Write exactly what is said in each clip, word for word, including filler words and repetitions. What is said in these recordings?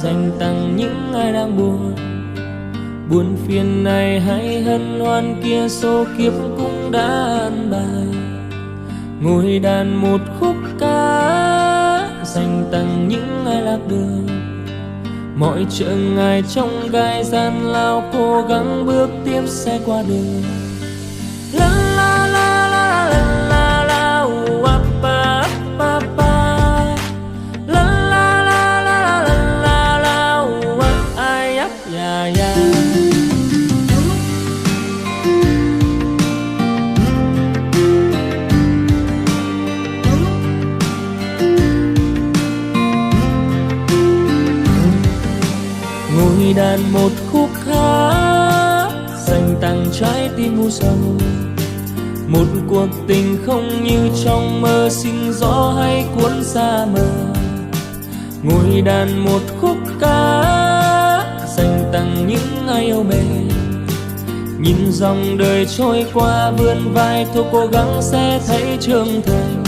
Dành tặng những ai đang buồn. Buồn phiền này hãy hân hoan kia, số kiếp cũng đã ăn bài. Ngồi đàn một khúc ca dành tặng những ai lạc đường. Mọi chướng ngại chông gai gian lao, cố gắng bước tiếp sẽ qua được. La la la la la la la, u, a, pa, pa, pa. La la la la la la la la, u, a, ai, ăp, ya, ya. Ngồi đàn một khúc hát dành tặng trái tim u sầu. Một cuộc tình không như trong mơ, xin gió hãy cuốn xa mờ. Ngồi đàn một khúc ca dành tặng những ai yêu mến. Nhìn dòng đời trôi qua, vươn vai thôi, cố gắng sẽ thấy trưởng thành.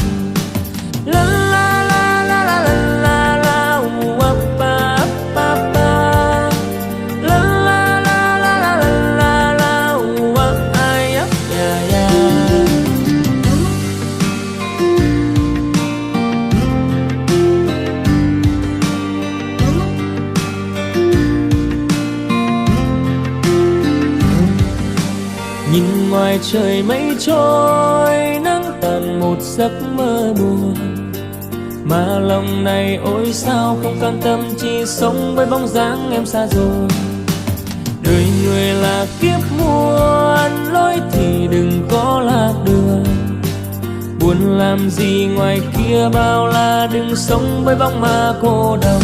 La la la la la la la, u, a, pa, pa, pa. La la la la la la la, u, a, ai, ăp, ya, ya. Nhìn ngoài trời mây trôi, nắng tàn một giấc mơ buồn. Mà lòng này ôi sao không cam tâm, chỉ sống với bóng dáng em xa rồi. Đời người là kiếp muôn lối thì đừng có lạc đường. Buồn làm gì ngoài kia bao la, đừng sống với bóng ma cô độc.